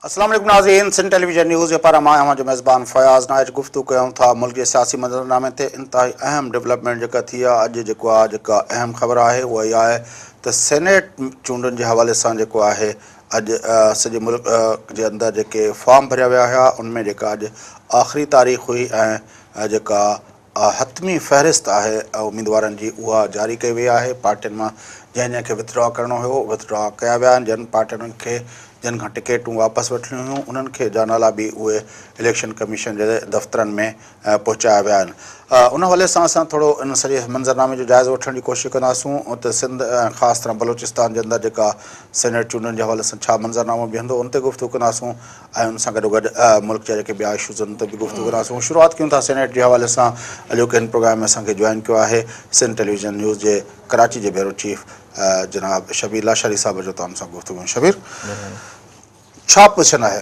اسلام عليڪم ناظرين سنڌ ٽيليويزن نيوز جي پاران مان اوهان جو ميزبان فياض نائچ گفتگو ڪيون ٿا ملڪ جي سياسي منظرنامي تي انتهائي اهم ڊولپمينٽ جيڪا ٿي آهي اڄ جيڪو آهي جيڪا اهم خبر آهي اها اها آهي ته سينيٽ چونڊن جي حوالي سان جيڪو آهي اڄ سڄي ملڪ جي اندر جيڪي فارم ڀريا ويا هيا ان ۾ جيڪا اڄ آخري تاريخ هئي ۽ جيڪا حتمي فهرست آهي اميدوارن جي اها جاري ڪئي وئي آهي پارٽين مان جنهن جنهن کي وٿڊرا ڪرڻو هيو وٿڊرا ڪيا ويا آهن جن پارٽين کي جن کان ٽڪيٽون واپس وٺڻيون هيون انهن کي جا نالا به اهي اليڪشن ڪميشن جي دفترن ۾ پهچايا ويا آهن ان حوالي سان اسان ٿورو ان سڄي منظرنامي جو جائزو وٺڻ جي ڪوشش ڪنداسون ته سنڌ ۽ خاص طرح بلوچستان جي اندر جيڪا سينيٽ چونڊن جي حوالي سان ڇا منظرنامو بيهندو ان تي گفتگو ڪنداسون ۽ ان سان گڏوگڏ ملڪ جا جيڪي ٻيا اشوز آهن ان تي به گفتگو ڪنداسون. شروعات ڪيون ٿا سينيٽ جي حوالي سان اڄوڪي هن پروگرام ۾ اسان کي جوائن ڪيو آهي سنڌ ٽيليويزن نيوز جي ڪراچي جي بيورو چيف جناب شبير لاشاري صاحب جو توهان سان گفتگو شبير ڇا پوزيشن آهي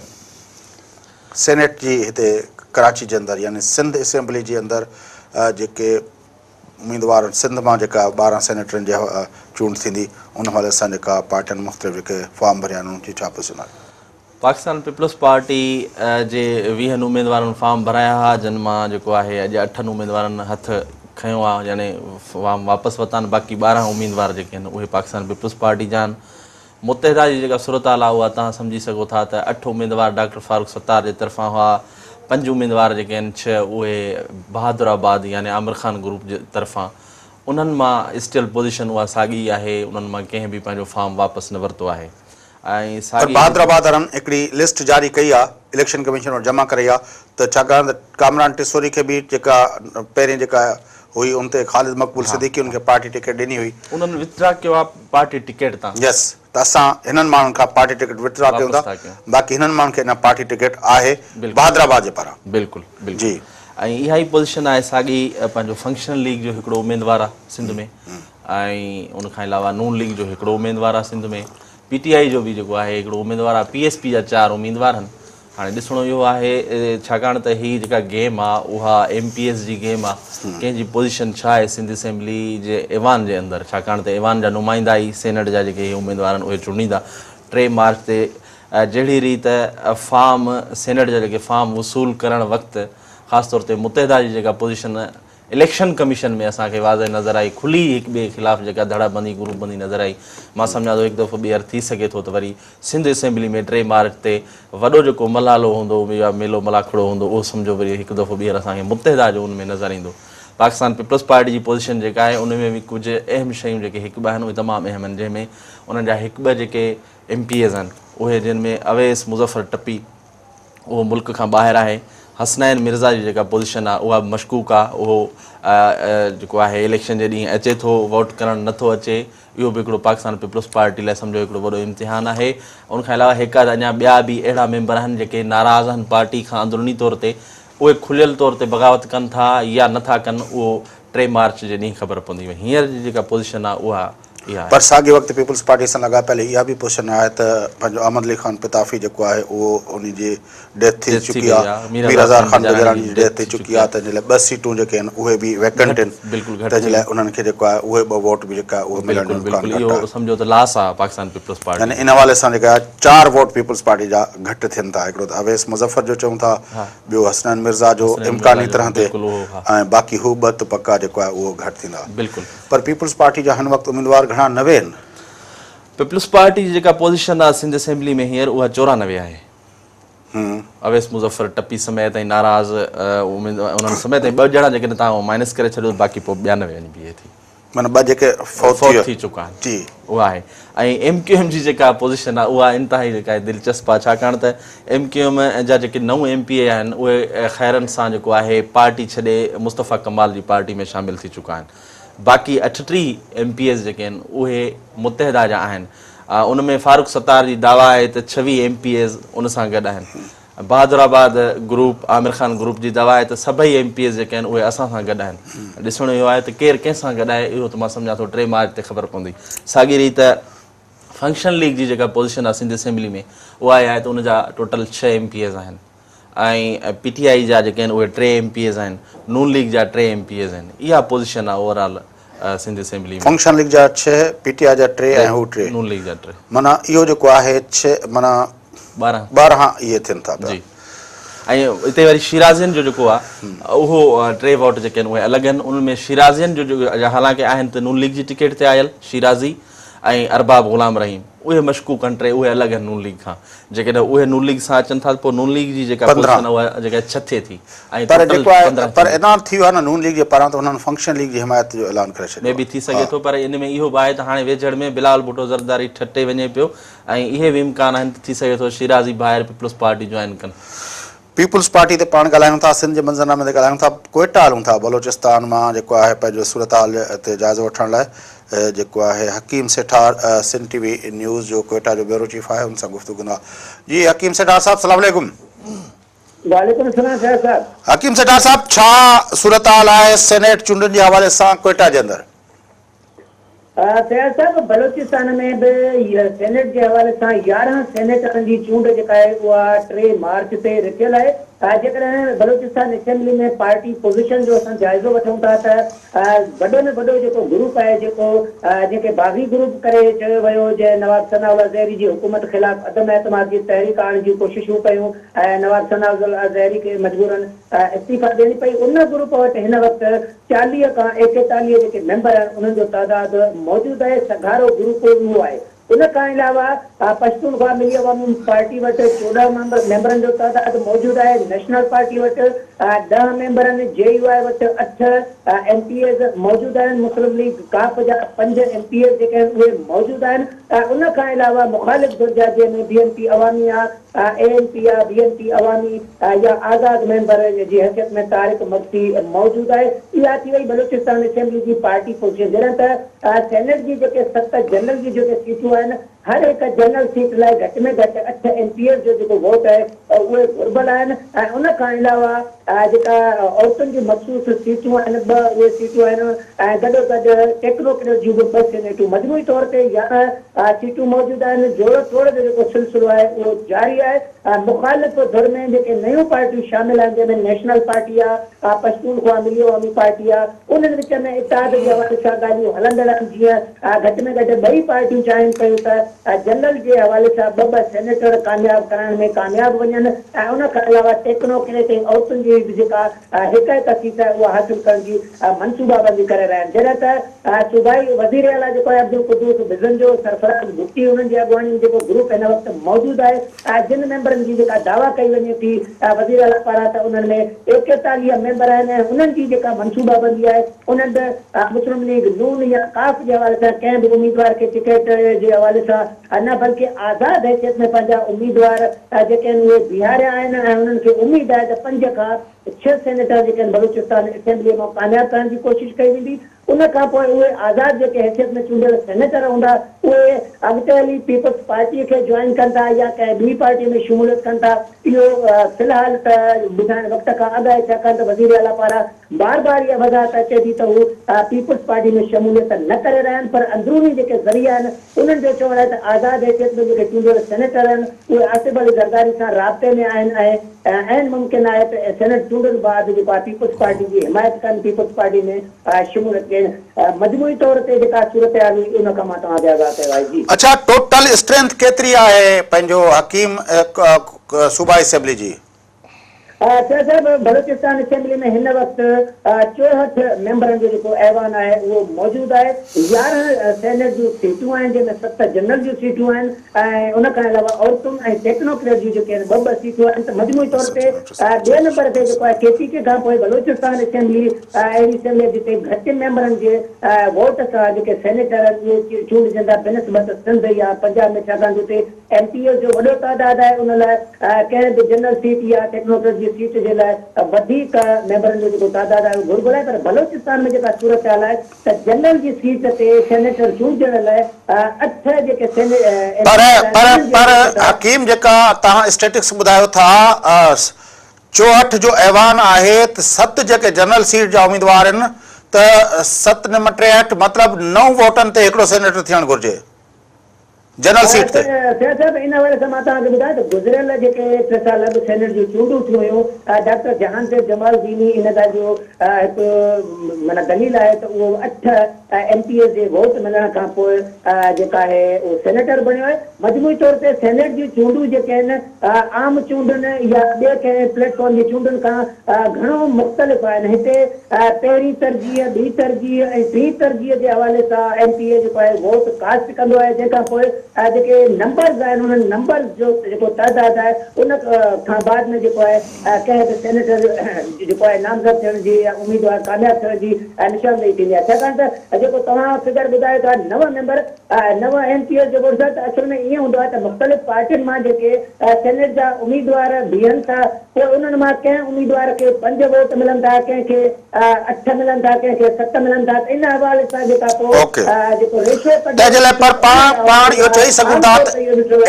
سينيٽ جي هتي ڪراچي جي اندر يعني سنڌ اسيمبلي جي اندر جيڪي اميدوار سنڌ مان جيڪا 12 سينيٽرن جي چونڊ ٿيندي ان حوالي سان جيڪا پارٽين مختلف جيڪي فارم ڀريا آهن انهن جي ڇا پوزيشن آهي؟ پاڪستان پيپلز پارٽي جي ويهن اميدوارن فارم ڀرايا ها جن مان جيڪو آهي اڄ اٺن اميدوارن هٿ کنيو آهي يعني فارم واپس ورتا آهن باقي 12 اميدوار جيڪي آهن اهي پاڪستان پيپلز پارٽي جا آهن متحده جي جيڪا صورتحال آهي اها توهان سمجهي سگهو ٿا ته اٺ اميدوار ڊاڪٽر فاروق ستار جي طرفان هئا پنج اميدوار جيڪي آهن ڇهه اهي بهادر آباد يعني عامر خان گروپ جي طرفان انهن مان اسٽيل پوزيشن اها ساڳي آهي انهن مان ڪنهن به پنهنجو فارم واپس نه ورتو آهي ۽ پر ساڳي بهادر آباد وارن هڪڙي لسٽ جاري ڪئي آ اليڪشن ڪميشن وٽ جمع ڪرائي آ ته ڇاڪاڻ ته ڪامران ٽيسوري کي به جيڪا پهرين جيڪا هئي ان تي خالد مقبول صديقي ان کي پارٽي ٽڪيٽ ڏني هئي. انهن وٿڊرا ڪيو آ پارٽي ٽڪيٽ تان. يس ته اسان هنن ماڻهن کان پارٽي ٽڪيٽ وٿڊرا ڪيون واپس ٿا ٿا ڪيون. باقي هنن ماڻهن کي اڃا پارٽي ٽڪيٽ آهي بلڪل. بهادر آباد جي پاران. بلڪل بلڪل جي. ۽ اها ئي پوزيشن آهي ساڳي پنهنجو فنڪشنل ليگ جو هڪڙو اميدوار آ سنڌ ۾ ۽ ان کان علاوه نون ليگ جو هڪڙو اميدوار آ سنڌ ۾ پي ٽي آء جو به جيڪو آهي هڪڙو اميدوار آهي، پي ايس پي جا چار اميدوار آهن. هاڻي ڏسڻو اهو آهي ڇاڪاڻ ته هي جيڪا گيم آهي اها ايم پي ايس جي گيم آهي، ڪنهن جي پوزيشن ڇا آهي سنڌ اسيمبلي جي ايوان جي اندر، ڇاڪاڻ ته ايوان جا نمائندا ئي سينيٽ جا جيڪي هي اميدوار آهن اهي چونڊيندا. 3 مارچ تي جهڙي ريت فارم سينيٽ جا جيڪي فارم وصول ڪرڻ وقت خاص طور تي متحده جي جيڪا پوزيشن اليڪشن ڪميشن ۾ اسان کي واضح نظر آئي کلي هڪ ٻئي خلاف جيڪا ڌڙا بندي گروپ بندي نظر آئي مان سمجهان ٿو هڪ دفعو ٻيهر ٿي سگهي ٿو ته وري سنڌ اسيمبلي ۾ 3 مارچ تي وڏو جيڪو ملالو هوندو يا ميلو ملاکڙو هوندو اهو سمجهو وري هڪ دفعو ٻيهر اسان کي متحده جو ان ۾ نظر ايندو پاڪستان پيپلز پارٽي جي پوزيشن جيڪا آهي ان ۾ به ڪجهه اهم شيون جيڪي هڪ ٻه آهن اهي تمام اهم آهن جنهن ۾ انهن جا هڪ ٻه جيڪي ايم پي ايز آهن اهي جن ۾ اويس مظفر ٽپي اهو ملڪ کان ٻاهر آهي، حسنين مرزا جي جيڪا پوزيشن آهي اها به مشڪوڪ آهي، اهو جيڪو آهي اليڪشن جي ڏينهن اچي ٿو ووٽ ڪرڻ نه ٿو اچي، اهو به هڪڙو پاڪستان پيپلز پارٽي لاء سمجهو هڪڙو وڏو امتحان آهي، ان کان علاوه هڪ اڌ اڃا ٻيا به اهڙا ميمبر آهن جيڪي ناراض آهن پارٽي کان اندروني طور تي، اهي کليل طور تي بغاوت ڪن ٿا يا نه ٿا ڪن اهو 3 مارچ جي ڏينهن خبر پوندي، هينئر جي جيڪا پوزيشن آهي اها اها آهي. پر ساڳئي وقت پيپلز پارٽي سان لاڳاپيل اها به پوزيشن آهي ته پنهنجو احمد علي خان پتافي جيڪو آهي اهو ان جي ڊيٿ ٿي چڪي آهي، مير هزار خان بجراڻي جي ڊيٿ ٿي چڪي آهي تنهن جي لاء ٻه سيٽون جيڪي آهن اهي به ويڪنٽ آهن تنهن جي لاء انهن کي جيڪو آهي اهي ٻه ووٽ به جيڪا اهي ملڻ جو امڪان گهٽ آهي. سمجهو ته لاس آهي پاڪستان پيپلز پارٽي يعني ان حوالي سان جيڪا چار ووٽ پيپلز پارٽي جا گهٽ ٿين ٿا هڪڙو ته اويس مظفر جو چئون ٿا ٻيو حسنين مرزا جو امڪاني طرح تي ۽ باقي هو ٻه ته پڪا جيڪو آهي اهو گهٽ ٿيندا. بلڪل. پر پيپلز پارٽي جا هن وقت اميدوار گهڻا 90 آهن. پيپلز پارٽي جي جيڪا پوزيشن آهي سنڌ اسيمبلي ۾ هينئر اها 94 آهي. اويس مظفر ٽپي سميت ۽ ناراض انهن سميت ۽ ٻه ڄڻا جيڪڏهن توهان مائنس ڪري ڇڏيو ته باقي پوء 92 وڃي بيهي ٿي. معنيٰ ٻه جيڪي فوت ٿي چڪا آهن اها آهي ۽ ايم ڪيو ايم جي جيڪا پوزيشن آهي اها انتهائي جيڪا آهي دلچسپ آهي ڇاڪاڻ ته ايم ڪيو ايم جا جيڪي نو ايم پي اي آهن اهي خيرن سان جيڪو آهي پارٽي ڇڏي مصطفيٰ ڪمال جي پارٽي ۾ شامل ٿي چڪا آهن باقي 38 ايم پي ايز جيڪي آهن اهي متحده جا آهن ان ۾ فاروق ستار جي دعويٰ آهي ته 26 ايم پي ايز ان سان گڏ آهن بهادر آباد گروپ عامر خان گروپ جي دعويٰ آهي ته سڀئي ايم پي ايز جيڪي آهن اهي اسان سان گڏ آهن ڏسڻو اهو آهي ته ڪير ڪنهن سان گڏ آهي اهو ته مان سمجهان ٿو 3 مارچ تي خبر پوندي ساڳي ريت فنڪشنل ليگ جي جيڪا پوزيشن آهي سنڌ اسيمبلي ۾ اها اها آهي ته ان جا ٽوٽل 6 ايم پي ايز آهن ۽ پي ٽي آء جا جيڪي آهن اهي 3 ايم پي ايز آهن نون ليگ جا 3 ايم پي ايز آهن اها پوزيشن آهي over all Sindh assembly ۾. Functional league جا 6، پي ٽي آء جا 3 ۽ هو 3. نون ليگ جا 3. معنيٰ اهو جيڪو آهي 6 معنيٰ 12. 12 اهي ٿين ٿا پيا. جي ۽ اتي وري شيرازين جو جيڪو آ اهو ٽي ووٽ جيڪي آهن اهي الڳ آهن انهن ۾ شيرازين جو جيڪو حالانڪه آهن ته نون ليگ جي ٽڪيٽ تي آيل شيرازي ۽ ارباب غلام رحيم اهي مشڪوڪ آهن ٽي اهي الڳ آهن نون ليگ کان جيڪڏهن اهي نون ليگ سان اچن ٿا ته پوء نون ليگ جي جيڪا 15. پوزيشن آهي اها جيڪا ڇهه ٿئي ٿي ۽ پر ٽوٽل جيڪو آهي 15 پر ٿيندي. اعلان ٿي ويو آهي نه نون ليگ جي پاران ته انهن فنڪشنل ليگ جي حمايت جو اعلان ڪري مي ڇڏيو بي آهي. ٿي سگهي ها. ٿو پر ان ۾ اهو به آهي ته هاڻي ويجهڙ ۾ بلاول ڀٽو زرداري ٺٽي وڃي پيو ۽ اهي به امڪان آهن ته ٿي سگهي ٿو شيرازي ڀائر پيپلز پارٽي جوائن ڪن. پيپلز پارٽي تي پاڻ ڳالهايون ٿا، سنڌ جي منظرنامي تي ڳالهايون ٿا، ڪوئيٽا هلون ٿا، بلوچستان مان جيڪو آهي پنهنجو صورتحال تي جائزو وٺڻ لاء جيڪو آهي Hakeem Sethar Sindh T V news جو ڪوئيٽا جو بيورو چيف آهي ان سان گفتگو ڪندا. جي حڪيم سيٺار صاحب سلام عليڪم. وعليڪم السلام شاهد صاحب. حڪيم سيٺار صاحب ڇا صورتحال آهي سينيٽ چونڊن جي حوالي سان ڪوئيٽا جي اندر؟ فياض صاحب بلوچستان ۾ به سينيٽ جي حوالي سان 11 سينيٽرن جي چونڊ جيڪا آهي اها 3 مارچ تي رٿيل آهي جيڪڏهن بلوچستان اسيمبلي ۾ پارٽي پوزيشن جو اسان جائزو وٺون ٿا ته وڏو ۾ وڏو جيڪو گروپ آهي جيڪو جنهن کي باغي گروپ ڪري چيو ويو جنهن نواب ثناء الله زهري جي حڪومت خلاف عدم اعتماد جي تحريڪ آڻڻ جون ڪوششون ڪيون ۽ نواب ثناء الله زهري کي مجبورن استعيفا ڏيڻي پئي ان گروپ وٽ هن وقت 40 کان 41 جيڪي ميمبر آهن انهن جو تعداد موجود آهي، سگهارو گروپ اهو آهي. ان کان علاوه پشتونخوا ملي عوامي پارٽي وٽ 14 ميمبرن جو تعداد موجود آهي، نيشنل پارٽي وٽ 10 ميمبر آهن، جي يو آء وٽ اٺ ايم پي ايز موجود آهن، مسلم ليگ ڪاف جا پنج ايم پي ايز جيڪي آهن اهي موجود آهن. ان کان علاوه مخالف ڌر جا جنهن ۾ بي اين پي عوامي آ، اي اين پي يا بي اين پي عوامي يا آزاد ميمبر جي حيثيت ۾ طارق مگسي موجود آهي. اها ٿي وئي بلوچستان اسيمبلي جي پارٽي پوزيشن جڏهن ته سينيٽ جي جيڪي ست جنرل جون جيڪي سيٽون آهن هر هڪ جنرل سيٽ لاء گهٽ ۾ گهٽ اٺ ايم پي ايز جو جيڪو ووٽ آهي اهي گهربل آهن ۽ ان کان علاوه جيڪا عورتن جون مخصوص سيٽون آهن ٻه اهي سيٽون آهن ۽ گڏوگڏ ٽيڪنوڪريٽ جون به ٻه سينيٽون مجموعي طور تي 11 سيٽون موجود آهن، جوڙ ٽوڙ جو جيڪو سلسلو آهي اهو جاري آهي ۽ مخالف ڌر ۾ جيڪي نيون پارٽيون شامل آهن جنهن ۾ نيشنل پارٽي آ، پشتونخوا ملي عوامي پارٽي آ انهن وچ ۾ اتحاد جي حوالي سان ڳالهيون هلندڙ آهن جيئن گهٽ ۾ گهٽ ٻئي پارٽيون چاهين پيون ته جنرل جي حوالي سان ٻه ٻه سينيٽر ڪامياب ڪرائڻ ۾ ڪامياب وڃن ۽ ان کان علاوه ٽيڪنوڪريٽ ۽ عورتن جي به جيڪا هڪ هڪ سيٽ آهي اها حاصل ڪرڻ جي منصوبابندي ڪري رهيا آهن جڏهن ته صوبائي وزير اعليٰ جيڪو آهي عبدالقدوس بزنجو، سرفراز بگٽي انهن جي اڳواڻي ۾ جيڪو گروپ هن وقت موجود آهي جن ميمبرن جي جيڪا دعويٰ ڪئي وڃي ٿي وزير اعليٰ پاران ته انهن ۾ 41 ميمبر آهن ۽ انهن جي جيڪا منصوبابندي آهي انهن به مسلم ليگ نون يا قاف جي حوالي سان ڪنهن به اميدوار کي ٽڪيٽ جي حوالي سان نه بلڪه آزاد حيثيت ۾ پنهنجا اميدوار جيڪي آهن اهي بيهاريا آهن ۽ انهن کي اميد آهي ته پنج کان ڇهه سينيٽر جيڪي آهن بلوچستان اسيمبليء مان ڪامياب ڪرڻ جي ڪوشش ڪئي ويندي. ان کان پوء اهي آزاد جيڪي حيثيت ۾ چونڊيل سينيٽر هوندا اهي اڳتي هلي پيپلز پارٽيء کي جوائن ڪن ٿا يا ڪنهن ٻي پارٽيء ۾ شموليت ڪن ٿا اهو في الحال ته ٻڌائڻ وقت کان اڳ آهي ڇاڪاڻ ته وزيراعليٰ پاران بار بار اها وضاحت اچي ٿي ته هو پيپلز پارٽي ۾ شموليت نه ڪري رهيا آهن پر اندروني جيڪي ذريعا آهن انهن جو چوڻ آهي ته آزاد حيثيت ۾ جيڪي چونڊيل سينيٽر آهن اهي آصف علي زرداري سان رابطي ۾ آهن ۽ عين ممڪن آهي ته سينيٽ چونڊن بعد جيڪو آهي پيپلز پارٽي جي حمايت ڪن پيپلز پارٽي ۾ شموليت ڏين مجموعي طور تي جيڪا صورتحال هئي ان کان مان توهان کي آگاهه ڪيو آهي جي. اڇا ٽوٽل اسٽرينٿ ڪيتري آهي پنهنجو حڪيم صوبائي اسيمبلي جي؟ شيخ صاحب بلوچستان اسيمبلي ۾ هن وقت 64 ميمبرن جو جيڪو ايوان آهي اهو موجود آهي، 11 سينيٽ جون سيٽون آهن جنهن ۾ ست جنرل جون سيٽون آهن ۽ ان کان علاوه عورتن ۽ ٽيڪنوڪريٽ جون جيڪي آهن ٻه ٻه سيٽون آهن ته مجموعي طور تي ٻئي نمبر تي جيڪو آهي ڪي پي ڪي کان پوء بلوچستان اسيمبلي اهڙي اسيمبلي آهي جتي گهٽ ميمبرن جي ووٽ سان جيڪي سينيٽر آهن اهي چونڊجن ٿا بنسبت سنڌ يا پنجاب ۾ ڇاڪاڻ ته اتي ايم پي ايز جو وڏو تعداد آهي ان لاء ڪنهن به جنرل سيٽ يا ٽيڪنوڪريٽ جي سيٽ جي لاء وڌيڪ ميمبرن جو جيڪو تعداد آهي اهو گهربل آهي پر بلوچستان ۾ جيڪا صورتحال آهي ته جنرل جي سيٽ تي سينيٽر چونڊجڻ لاء اٺ جيڪي ايم پي پر ايز آهن پر انهن جي پر حيثيت سان حڪيم جيڪا توهان اسٽيٽڪس ٻڌايو ٿا 64 جو ايوان آهي ته ست جيڪي جنرل سيٽ جا اميدوار آهن ته ست نم 63 مطلب نو ووٽن تي هڪڙو سينيٽر ٿيڻ گهرجي. جنرل سيٽ تي. فياض صاحب ان حوالي سان مان توهان کي ٻڌايان ته گذريل جيڪي ٽه سال اڳ سينيٽ جون چونڊون ٿيون هيون ڊاڪٽر جهانزيب جمال ديني ان ڳالهه جو هڪ معنيٰ دليل آهي ته اهو اٺ ايم پي ايز جي ووٽ ملڻ کان پوء جيڪا آهي اهو سينيٽر بڻيو آهي مجموعي طور تي سينيٽ جون چونڊون جيڪي آهن عام چونڊن يا ٻئي ڪنهن پليٽ فارم جي چونڊن کان گهڻو مختلف آهن. هتي پهرين ترجيح، ٻي ترجيح ۽ ٽين ترجيح جي حوالي سان ايم پي اي جيڪو آهي ووٽ ڪاسٽ ڪندو آهي جنهن کان پوء جيڪي نمبرز آهن انهن نمبرز جو جيڪو تعداد آهي ان کان بعد ۾ جيڪو آهي ڪنهن به سينيٽر جيڪو آهي نامزد ٿيڻ جي يا اميدوار ڪامياب ٿيڻ جي نشاندهي ٿيندي آهي ڇاڪاڻ ته جيڪو توهان فگر ٻڌايو ٿا نو ميمبر نو ايم پي ايز جو ووٽ ته اصل ۾ ائين هوندو آهي ته مختلف پارٽين مان جيڪي سينيٽ جا اميدوار بيهن ٿا پوء انهن مان ڪنهن اميدوار کي پنج ووٽ ملن ٿا ڪنهن کي اٺ ملن ٿا ڪنهن کي ست ملن ٿا ته ان حوالي سان جيڪا پوء جيڪو ريشو ڪڍيو تنهن جي لاء پر پاڻ پاڻ اهو چئي سگهون ٿا ته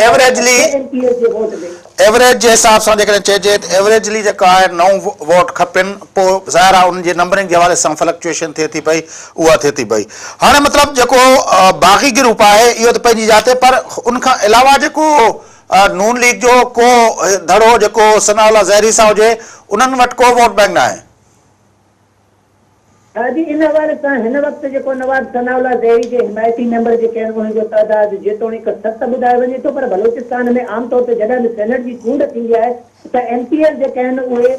ايوريجلي ڇهه ايم پي ايز جي ووٽ تي. ايوريج جي حساب سان جيڪڏهن چئجي ته ايوريجلي جيڪا آهي نو ووٽ کپن پوء ظاهر آهي انهن جي نمبرنگ جي حوالي سان فلڪچوئيشن ٿئي ٿي پئي اها ٿئي ٿي پئي هاڻي مطلب جيڪو باغي گروپ آهي اهو ته پنهنجي جاء تي پر ان کان علاوه جيڪو نون ليگ جو ڪو ڌڙو جيڪو ثناء الله زهري سان هجي انهن وٽ ڪو ووٽ بينڪ ناهي. جي ان حوالي سان هن وقت جيڪو نواب ثناء الله زهري جي حمايتي ميمبر جيڪي آهن انهن جو تعداد جيتوڻيڪ ست ٻڌايو وڃي ٿو پر بلوچستان ۾ عام طور تي جڏهن به سينيٽ جي چونڊ ٿيندي آهي ته ايم پي ايز جيڪي آهن اهي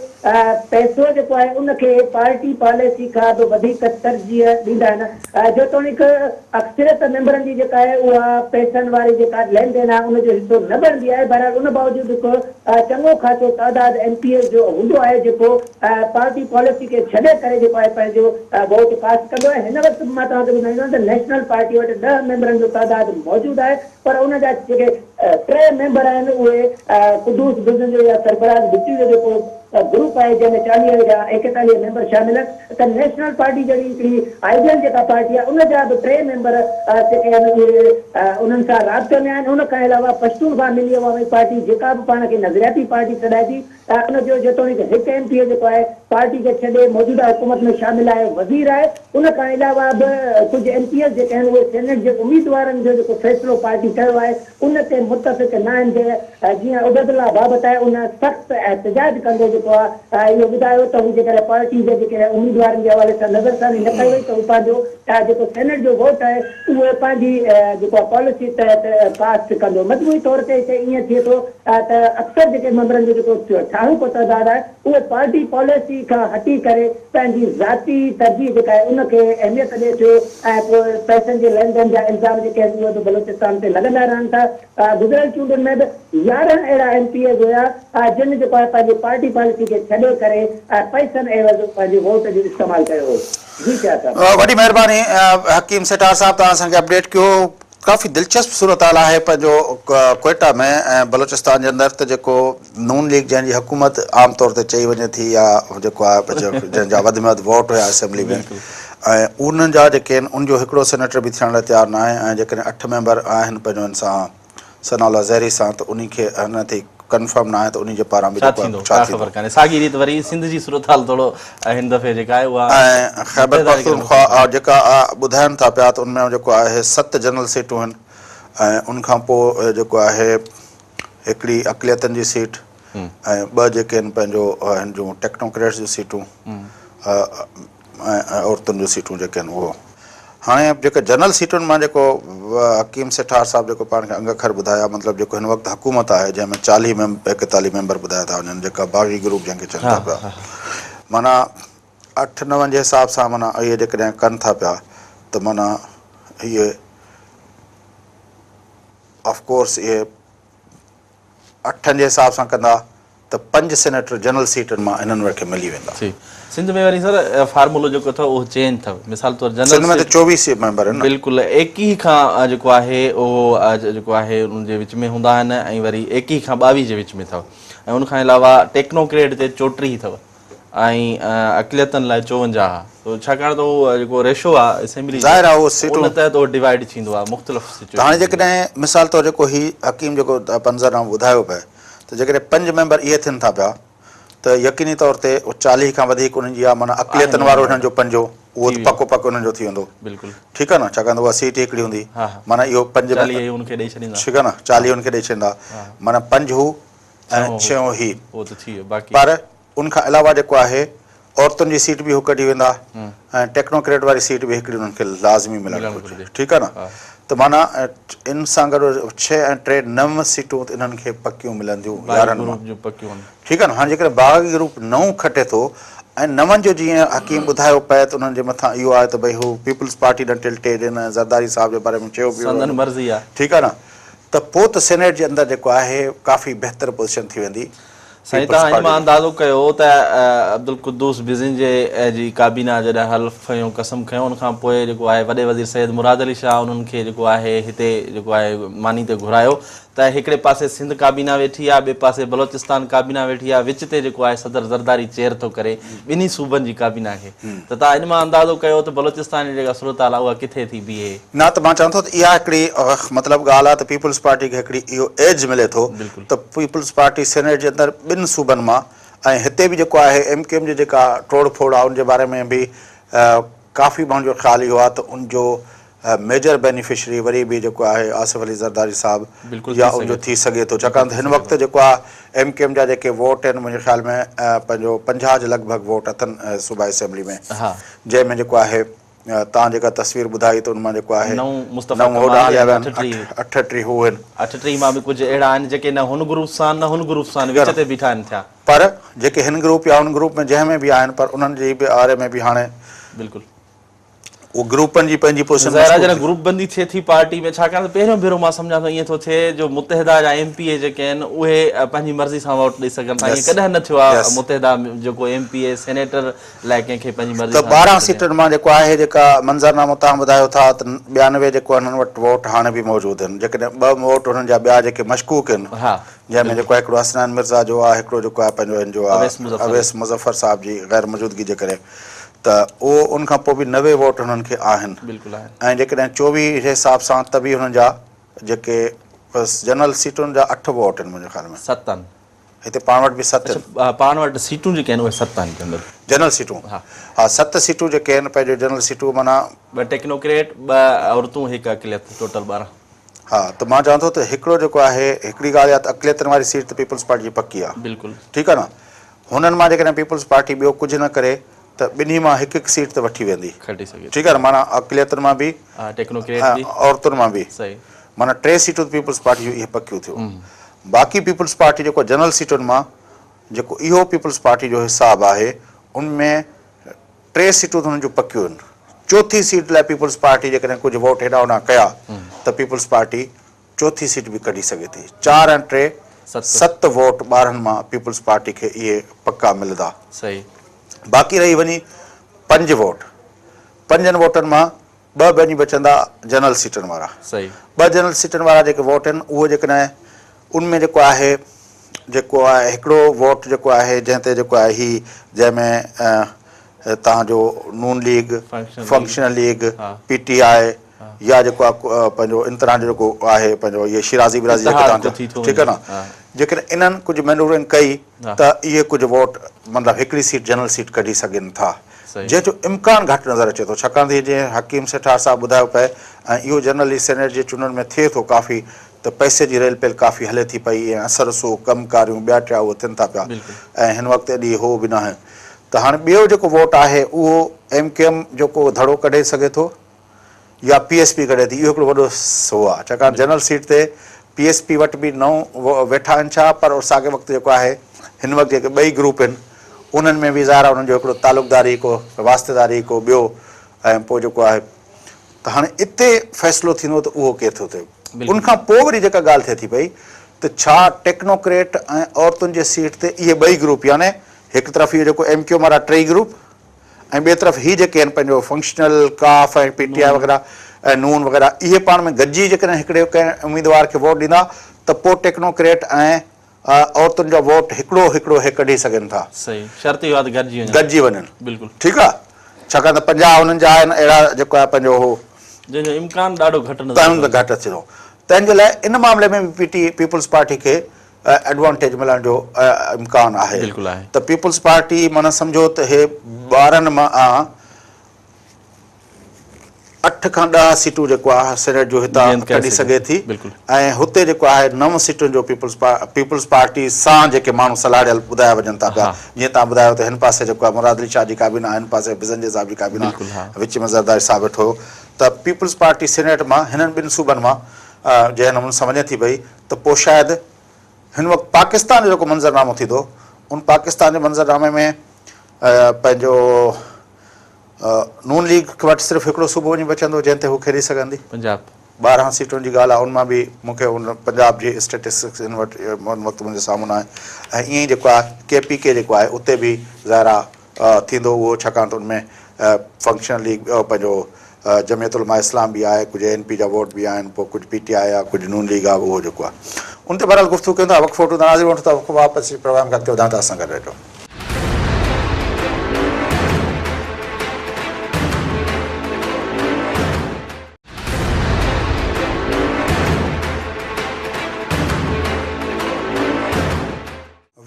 پئسو جيڪو آهي ان کي پارٽي پاليسي کان به وڌيڪ ترجيح ڏيندا آهن جيتوڻيڪ اڪثريت ميمبرن جي جيڪا آهي اها پئسن واري جيڪا لين دين آهي ان جو حصو نه بڻبي آهي بهرحال ان باوجود هڪ چڱو خاصو تعداد ايم پي ايز جو هوندو آهي جيڪو پارٽي پاليسي کي ڇڏي ڪري جيڪو آهي پنهنجو ووٽ ڪاسٽ ڪندو آهي هن وقت به مان توهان کي ٻڌائيندو ته نيشنل پارٽي وٽ ڏهه ميمبرن جو تعداد موجود آهي پر ان جا جيڪي ٽي ميمبر آهن اهي قدوس بزنجو يا سرفراز بٽي جو جيڪو گروپ آهي جنهن ۾ چاليهه يا ايڪيتاليهه ميمبر شامل آهن ته نيشنل پارٽي جهڙي هڪڙي آئيڊيل جيڪا پارٽي آهي ان جا به ٽي ميمبر جيڪي آهن اهي انهن سان رابطي ۾ آهن ان کان علاوه پشتونخوا ملي عوامي پارٽي جيڪا به پاڻ کي نظرياتي پارٽي سڏائي ٿي ان جو جيتوڻيڪ هڪ ايم پي اي جيڪو آهي پارٽي کي ڇڏي موجوده حڪومت ۾ شامل آهي وزير آهي ان کان علاوه به ڪجهه ايم پي ايز جيڪي آهن اهي سينيٽ جي اميدوارن جو جيڪو فيصلو پارٽي ڪيو آهي ان تي متفق نه آهن جيئن عبيدالله بابت آهي ان سخت احتجاج ڪندي جيڪو آهي اهو ٻڌايو ته هو جيڪڏهن پارٽي جي جيڪي اميدوارن جي حوالي سان نظرثاني نه ڪئي وئي ته هو پنهنجو جيڪو سينيٽ جو ووٽ آهي اهو پنهنجي جيڪو آهي پاليسي تحت ڪاسٽ ڪندو. مجموعي طور تي هتي ائين ٿئي ٿو ته اڪثر جيڪي ميمبرن جو جيڪو ٺاهوڪو تعداد آهي اهو پارٽي پاليسي کان هٽي ڪري پنهنجي ذاتي ترجيح جيڪا آهي ان کي اهميت ڏئي ٿيو ۽ پوء پئسن جي لين دين جا الزام جيڪي آهن اهي به بلوچستان تي لڳندا رهن ٿا. گذريل چونڊن ۾ به 11 اهڙا ايم پي ايز هيا جن جيڪو آهي پنهنجي پارٽي پاليسي کي ڇڏي ڪري پئسن عيوض پنهنجي ووٽ جو استعمال ڪيو هو. جي شاهه صاحب. وڏي مهرباني حڪيم سيٺار صاحب توهان اسان کي اپڊيٽ ڪيو ڪافي دلچسپ صورتحال آهي پنهنجو ڪوئيٽا ۾ ۽ بلوچستان جي اندر ته جيڪو نون ليگ جنهن جي حڪومت عام طور تي چئي وڃي ٿي يا جيڪو آهي جنهن جا وڌ ۾ وڌ ووٽ هيا اسيمبلي ۾ ۽ انهن جا جيڪي آهن ان جو هڪڙو سينيٽر به ٿيڻ لاء تيار ناهي ۽ جيڪڏهن اٺ ميمبر آهن پنهنجو ان سان ثناء الله زهري سان ته انهي کي اڃا تائين ڪنفرم ناهي ته انهي جي پاران به ڇا جيڪو ٿيندو آهي ڇا ڪا ٿيندو. خبر ڪانهي. ساڳي ريت وري سنڌ جي صورتحال ٿورو هن دفعي جيڪا آهي اها ۽ خيبر متحده جي ڪري پختونخوا مختلف آهي. جيڪا ٻڌائن ٿا پيا ته ان ۾ جيڪو آهي ست جنرل سيٽون آهن ۽ ان کان پوء جيڪو آهي هڪڙي اقليتن جي سيٽ ۽ ٻه جيڪي آهن پنهنجو هن جون ٽيڪنوڪريٽس جون سيٽون ۽ عورتن جون سيٽون جيڪي آهن اهو هاڻي جيڪي جنرل سيٽن مان جيڪو حڪيم سيٺار صاحب جيڪو پاڻ کي انگ اکر ٻڌايا مطلب جيڪو هن وقت حڪومت آهي جنهن ۾ چاليهه ميمبر ايڪيتاليهه ميمبر ٻڌايا ٿا وڃن جيڪا باغي گروپ جنهن کي چون ٿا پيا معنيٰ اٺ نون جي حساب سان معنيٰ اهي جيڪڏهن ڪن ٿا پيا ته معنيٰ اهي آف ڪورس اهي اٺن جي حساب سان ڪندا ته پنج سينيٽر جنرل سيٽن مان انهن کي ملي ويندا. جي سنڌ ۾ وري سر فارمولو جيڪو اٿو اهو چينج اٿو مثال طور جنرل سنڌ ۾ ته 24 ميمبر آهن نه. بلڪل 21 کان جيڪو آهي اهو جيڪو آهي ان جي وچ ۾ هوندا آهن ۽ وري 21 کان 22 جي وچ ۾ اٿو ۽ ان کان علاوه ٽيڪنوڪريٽ تي 34 اٿو ۽ اقليتن لاء 54 سو ڇاڪاڻ ته اهو جيڪو ريشو آهي اسيمبلي ظاهر آهي اهو سيٽون ان تحت اهو ڊوائيڊ ٿيندو آهي مختلف ته هاڻي جيڪڏهن مثال طور جيڪو هي حڪيم جيڪو منظرنامو ٻڌايو پئي ته جيڪڏهن پنج ميمبر اهي ٿين ٿا پيا ته يقيني طور تي 40 کان وڌيڪ انهن جي آهي معنيٰ اقليتن وارو هنن جو پنجون اهو ته پڪو پڪ انهن جو ٿي ويندو. بلڪل. ٺيڪ آهي نه ڇاڪاڻ ته اها سيٽ هڪڙي هوندي معنيٰ اهو پنج 40 هي ان کي ڏئي ڇڏيندا. ٺيڪ آهي نه 40 ان کي ڏئي ڇڏيندا معنيٰ پنج هو ۽ ڇهون هي. اهو ته ٿي ويو باقي. پر ان کان علاوه جيڪو آهي عورتن جي سيٽ به هو ڪڍي ويندا ۽ ٽيڪنوڪريٽ واري سيٽ به هڪڙي انهن کي لازمي ملڻ گهرجي ٺيڪ آهي نه ته معنيٰ ان سان گڏ 6 ۽ 3 9 سيٽون ته انهن کي پڪيون ملنديون 11 مان ٺيڪ آهي نه هاڻي جيڪڏهن باغي گروپ 9 کٽي ٿو ۽ نون جو جيئن حڪيم ٻڌايو پئي ته انهن جي مٿان اهو آهي ته ڀئي هو پيپلز پارٽي ڏانهن ٽلٽي ڏين ۽ زرداري صاحب جي باري ۾ چيو پيو سندن مرضي آهي. ٺيڪ آهي نه ته پوء ته سينيٽ جي اندر جيڪو آهي ڪافي بهتر پوزيشن ٿي ويندي. سائين توهان ان مان اندازو ڪيو ته عبدالقدوس بزنجي جي ڪابينا جڏهن حلف کنيو قسم کنيو ان کان پوء جيڪو آهي وڏي وزير سيد مراد علي شاهه انهن کي جيڪو آهي هتي جيڪو آهي ماني تي گهرايو ته هڪڙي پاسي سنڌ ڪابينا ويٺي آهي ٻئي پاسي بلوچستان ڪابينا ويٺي آهي وچ تي جيڪو آهي صدر زرداري چيئر ٿو ڪري ٻنهي صوبن جي ڪابينا کي ته توهان ان مان اندازو ڪيو ته بلوچستان جي جيڪا صورتحال آهي اها ڪٿي ٿي بيهي. نه ته مان چوان ٿو ته اها هڪڙي مطلب ڳالهه آهي ته پيپلز پارٽي کي هڪڙي اهو ايج ملي ٿو ته پيپلز پارٽي سينيٽ جي اندر ٻن صوبن مان ۽ هتي به جيڪو آهي ايم ڪيو ايم جي جيڪا ٽوڙ ڦوڙ آهي ان جي باري ۾ به ڪافي ماڻهن جو خيال اهو آهي ته ان جو ميجر بينيفشري وري به جيڪو آهي آصف علي زرداري صاحب يا ان جو ٿي سگهي ٿو ڇاڪاڻ ته هن وقت جيڪو آهي ايم ڪيو ايم جا جيڪي ووٽ آهن منهنجي خيال ۾ پنهنجو 50 جي لڳ ڀڳ ووٽ اٿن صوبائي اسيمبلي ۾ جنهن ۾ جيڪو آهي تان جيڪا تصوير ٻڌائي ته ان مان جيڪو آهي 9 مصطفيٰ ڪمال هليا ويا آهن 38 هو آهن 38 مان به ڪجهه اهڙا آهن جيڪي نه هن گروپ سان نه هن گروپ سان وچ تي بيٺا آهن ٿيا. پر جيڪي هن گروپ يا هن گروپ ۾ جنهن ۾ به آهن پر انهن جي به آري ۾ به هاڻي بلڪل اهو گروپن جي پنهنجي پوزيشن ظاهر آهي جڏهن گروپ بندي ٿئي ٿي پارٽي ۾ ڇاڪاڻ ته پهريون ڀيرو مان سمجهان ٿو ائين ٿو ٿئي جو متحده جا ايم پي اي جيڪي آهن اهي پنهنجي مرضي سان ووٽ ڏئي سگهن ٿا ائين ڪڏهن نه ٿيو آهي متحده جيڪو ايم پي اي سينيٽر لاء ڪنهن کي پنهنجي مرضي ته 12 سيٽن مان جيڪو آهي جيڪا منظرنامو توهان ٻڌايو ٿا ته 92 جيڪو انهن وٽ ووٽ هاڻي به موجود آهن جيڪڏهن ٻه ووٽ انهن جا ٻيا جيڪي مشڪوڪ آهن جنهن ۾ جيڪو آهي هڪڙو حسنين مرزا جو آهي هڪڙو جيڪو آهي پنهنجو هن جو آهي اويس مظفر صاحب جي غير موجودگي جي ڪري ته اهو ان کان پوء به 90 ووٽ هنن کي آهن بلڪل آهن. ۽ جيڪڏهن 24 جي حساب سان ته به هنن جا جيڪي بس جنرل سيٽن جا 8 ووٽ آهن منهنجي خيال ۾. 7 آهن. هتي پاڻ وٽ به 7 آهن. اڇا پاڻ وٽ سيٽون جيڪي آهن اهي 7 آهن جنرل. جنرل سيٽون ها. ها 7 سيٽون جيڪي آهن پنهنجو جنرل سيٽون معنيٰ. 2 ٽيڪنوڪريٽ 2 عورتون هڪ اقليت ٽوٽل 12. ها ته مان چوان ٿو ته هڪڙو جيڪو آهي هڪڙي ڳالهه اها ته اقليتن واري سيٽ ته پيپلز پارٽي جي پڪي آهي. بلڪل. ٺيڪ آهي نه. هنن مان جيڪڏهن پيپلز پارٽي ٻيو ڪجهه نه ڪري ته ٻنهي مان هڪ هڪ سيٽ ته وٺي ويندي. کٽي سگهي ٿي. ٺيڪ آهي نه معنيٰ اقليتن مان به ٽيڪنوڪريٽ ۽ به. عورتن مان به. صحيح. معنيٰ 3 سيٽون ته پيپلز پارٽي جون اهي پڪيون ٿيون. باقي پيپلز پارٽي جيڪو جنرل سيٽن مان جيڪو اهو پيپلز پارٽي جو حساب آهي ان ۾ 3 سيٽون ته هنن جون پڪيون آهن. چوٿين سيٽ لاء پيپلز پارٽي جيڪڏهن ڪجهه ووٽ هيڏانهن هوڏانهن ڪيا ته پيپلز پارٽي چوٿين سيٽ به ڪڍي سگهي ٿي. 4 ۽ 3 7 ووٽ 12 مان پيپلز پارٽي کي اهي پڪا ملندا. صحيح. باقي رهي وڃي 5 ووٽ. 5 ووٽن مان 2 وڃي بچندا جنرل سيٽن وارا. صحيح. 2 جنرل سيٽن وارا جيڪي ووٽ آهن اهو جيڪڏهن ان ۾ جيڪو آهي جيڪو آهي هڪڙو ووٽ جيڪو آهي جنهن تي جيڪو آهي هي جنهن ۾ توهان جو Noon league, functional league, P T I يا جيڪو آهي پنهنجو ان طرح جو جيڪو آهي پنهنجو اهي شيرازي برازي جيڪي توهان چئو ٺيڪ آهي نه جيڪڏهن انهن ڪجهه مينورنگ ڪئي ته اهي ڪجهه ووٽ مطلب هڪڙي سيٽ جنرل سيٽ ڪڍي سگهن ٿا جنهن جو امڪان گهٽ نظر اچي ٿو ڇاڪاڻ ته جيئن حڪيم سيٺار صاحب ٻڌايو پئي ۽ اهو جنرلي سينيٽ جي چونڊن ۾ ٿئي ٿو ڪافي ته پئسي جي ريل پيل ڪافي هلي ٿي پئي ۽ اثر رسوخ ڪم ڪاريون ٻيا ٽيا اهي ٿين ٿا پيا ۽ هن وقت ايڏي هو به ناهي ته هاڻي ٻيو جيڪو ووٽ آهي اهو ايم ڪيو ايم جو ڪو ڌڙو ڪڍي سگهي ٿو يا پي ايس پي ڪڍي ٿي اهو هڪڙو وڏو هو آهي ڇاڪاڻ جنرل سيٽ تي پي ايس پي وٽ به 9 ويٺا آهن ڇا پر ساڳئي وقت جيڪو آهي هن وقت جيڪي ٻئي گروپ آهن انهن ۾ به ظاهر آهي انهن جو هڪڙو تعلقداري ڪو واسطيداري ڪو ٻيو ۽ پوء جيڪو آهي ته هاڻي اتي فيصلو ٿيندو ته اهو ڪير ٿو ٿئي. ان کان پوء وري جيڪا ڳالهه ٿئي ٿي پئي ته ڇا ٽيڪنوڪريٽ ۽ عورتن جي سيٽ تي اهي ٻئي گروپ يعني هڪ طرف اهو جيڪو ايم ڪيو ايم وارا ٽئي گروپ ۽ ٻئي طرف هي جيڪي آهن پنهنجو فنڪشنل ڪاف ۽ پي ٽي آء وغيره ۽ نون وغيره اهي پاڻ ۾ گڏجي جيڪڏهن هڪڙي ڪنهن اميدوار کي ووٽ ڏيندا ته پوء ٽيڪنوڪريٽ ۽ عورتن جا ووٽ هڪڙو هڪڙو هي ڪڍي سگهن ٿا. صحيح شرط اهو آهي ته گڏجي وڃن. گڏجي وڃن. بلڪل. ٺيڪ آ ڇاڪاڻ ته 50 انهن جا آهن اهڙا جيڪو آهي پنهنجو هو. جنهن جو امڪان ڏاڍو گهٽ نظر اچي ٿو. گهٽ اچي ٿو تنهن جي لاء ان معاملي ۾ به پي ٽي پيپلز پارٽي کي ايڊوانٽيج ملڻ جو امڪان آهي. بلڪل آهي. ته پيپلز پارٽي معنيٰ سمجهو ته هي 12 مان 8 کان 10 سيٽون جيڪو آهي سينيٽ جو هتان ڪڍي سگهي ٿي ۽ هتي جيڪو آهي 9 سيٽن جو پيپلز پيپلز پارٽي سان جيڪي ماڻهو سلهاڙيل ٻڌايا وڃن ٿا پيا جيئن توهان ٻڌايو ته هن پاسي جيڪو آهي مراد علي شاهه جي ڪابينا هن پاسي بزنجي صاحب جي ڪابينا وچ ۾ زرداري صاحب ويٺو هو ته پيپلز پارٽي سينيٽ مان هنن ٻن صوبن مان جنهن نموني سان وڃي ٿي پئي ته پوء شايد هن وقت پاڪستان جو جيڪو منظرنامو ٿيندو ان پاڪستان جي منظرنامي ۾ پنهنجو نون ليگ وٽ صرف هڪڙو صوبو وڃي بچندو جنهن تي هو کيڏي سگهندي. پنجاب. 12 سيٽن جي ڳالهه آهي ان مان به مون کي ان پنجاب جي اسٽيٽسٽڪس ان وٽ ان وقت منهنجي سامهون ناهي ۽ ائين ئي جيڪو آهي ڪي پي ڪي جيڪو آهي اتي به ظاهر آهي ٿيندو اهو ڇاڪاڻ ته ان ۾ فنڪشنل ليگ پنهنجو جمعيت علماء اسلام به آهي ڪجهه اي اين پي جا ووٽ به آهن پوء ڪجهه پي ٽي آء آهي ڪجهه نون ليگ آهي اهو جيڪو آهي ان تي بهرحال گفتگو ڪيون ٿا وقفو وٺون ٿا ناظرين وٺون ٿا وقفو واپس اچي پروگرام کي اڳتي وڌايون ٿا اسان گڏ رهجو.